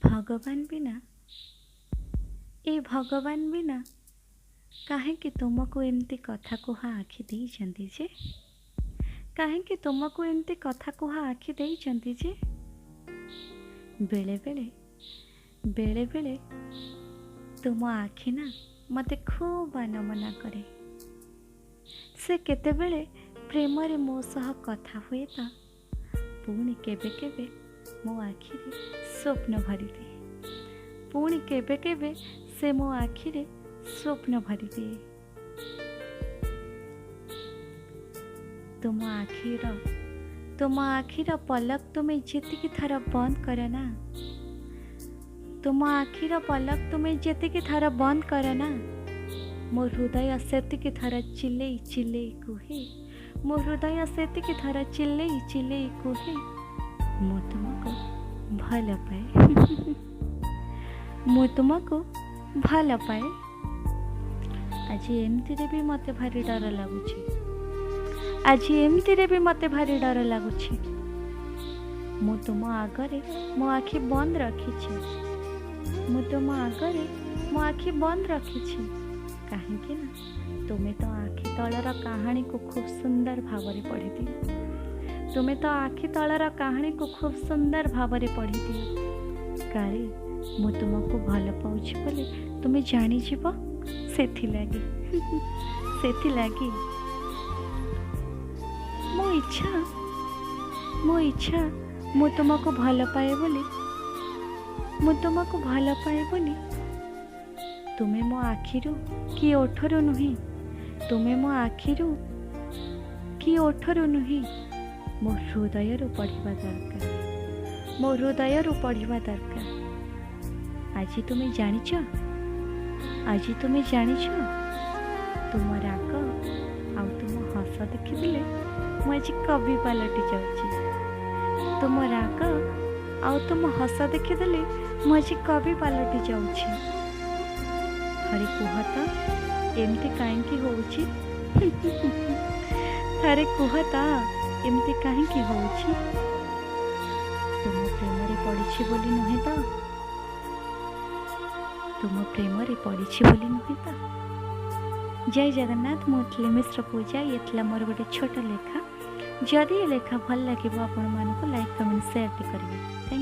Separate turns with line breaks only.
ଭଗବାନ ବିନା, ଏ ଭଗବାନ ବିନା କାହିଁକି ତୁମକୁ ଏମିତି କଥା କୁହା ଆଖି ଦେଇଛନ୍ତି ଯେ? କାହିଁକି ତୁମକୁ ଏମିତି କଥା କୁହା ଆଖି ଦେଇଛନ୍ତି ଯେ? ବେଳେବେଳେ ବେଳେବେଳେ ତୁମ ଆଖି ନା ମୋତେ ଖୁବ୍ ଆନମନା କରେ। ସେ କେତେବେଳେ ପ୍ରେମରେ ମୋ ସହ କଥା ହୁଏ ତ ପୁଣି କେବେ କେବେ ମୋ ଆଖିରେ ସ୍ୱପ୍ନ ଭରିଦିଏ। ପୁଣି କେବେ କେବେ ସେ ମୋ ଆଖିରେ ସ୍ୱପ୍ନ ଭରିଦିଏ। ତୁମ ଆଖିର ତୁମ ଆଖିର ପଲକ ତୁମେ ଯେତିକି ଥର ବନ୍ଦ କର ନା, ତୁମ ଆଖିର ପଲକ ତୁମେ ଯେତିକି ଥର ବନ୍ଦ କର ନା, ମୋ ହୃଦୟ ସେତିକି ଥର ଚିଲେଇ ଚିଲେଇ କୁହେ, ମୋ ହୃଦୟ ସେତିକି ଥର ଚିଲେଇ ଚିଲେଇ କୁହେ, ମୁଁ ତୁମକୁ ଭଲ ପାଏ, ମୁଁ ତୁମକୁ ଭଲ ପାଏ। ଆଜି ଏମିତିରେ ବି ମୋତେ ଭାରି ଡର ଲାଗୁଛି। ଆଜି ଏମିତିରେ ବି ମୋତେ ଭାରି ଡର ଲାଗୁଛି। ମୁଁ ତୁମ ଆଗରେ ମୋ ଆଖି ବନ୍ଦ ରଖିଛି। ମୁଁ ତୁମ ଆଗରେ ମୋ ଆଖି ବନ୍ଦ ରଖିଛି, କାହିଁକି ନା ତୁମେ ତ ଆଖି ତଳର କାହାଣୀକୁ ଖୁବ୍ ସୁନ୍ଦର ଭାବରେ ପଢ଼ିଦିଅ। ତୁମେ ତ ଆଖି ତଳର କାହାଣୀକୁ ଖୁବ୍ ସୁନ୍ଦର ଭାବରେ ପଢ଼ିଦିଅ। କାଳେ ମୁଁ ତୁମକୁ ଭଲ ପାଉଛି ବୋଲି ତୁମେ ଜାଣିଯିବ, ସେଥିଲାଗି ସେଥିଲାଗି। ମୋ ଇଚ୍ଛା ମୋ ଇଚ୍ଛା ମୁଁ ତୁମକୁ ଭଲ ପାଏ ବୋଲି, ମୁଁ ତୁମକୁ ଭଲ ପାଏ ବୋଲି ତୁମେ ମୋ ଆଖିରୁ କି ଓଠରୁ ନୁହେଁ, ତୁମେ ମୋ ଆଖିରୁ କି ଓଠରୁ ନୁହେଁ, ମୋ ହୃଦୟରୁ ପଢ଼ିବା ଦରକାର, ମୋ ହୃଦୟରୁ ପଢ଼ିବା ଦରକାର। ଆଜି ତୁମେ ଜାଣିଛ, ଆଜି ତୁମେ ଜାଣିଛ, ତୁମ ରାଗ ଆଉ ତୁମ ହସ ଦେଖିଦେଲେ ମୁଁ ଆଜି କବି ପାଲଟି ଯାଉଛି। ତୁମ ରାଗ ଆଉ ତୁମ ହସ ଦେଖିଦେଲେ ମୁଁ ଆଜି କବି ପାଲଟି ଯାଉଛି। ଥରେ କୁହ ତ ଏମିତି କାହିଁକି ହେଉଛି? ଥରେ କୁହ ତ ଏମିତି କାହିଁକି ହେଉଛି? ତୁମ ପ୍ରେମରେ ପଡ଼ିଛି ବୋଲି ନୁହେଁ ତ? ତୁମ ପ୍ରେମରେ ପଡ଼ିଛି ବୋଲି ନୁହେଁ ତ? ଜୟ ଜଗନ୍ନାଥ। ମୁଁ ଥିଲି ମିଶ୍ର ପୂଜା। ଇଏ ଥିଲା ମୋର ଗୋଟେ ଛୋଟ ଲେଖା। ଯଦି ଏ ଲେଖା ଭଲ ଲାଗିବ ଆପଣମାନଙ୍କୁ, ଲାଇକ୍, କମେଣ୍ଟ, ସେୟାର ବି କରିବେ। Thank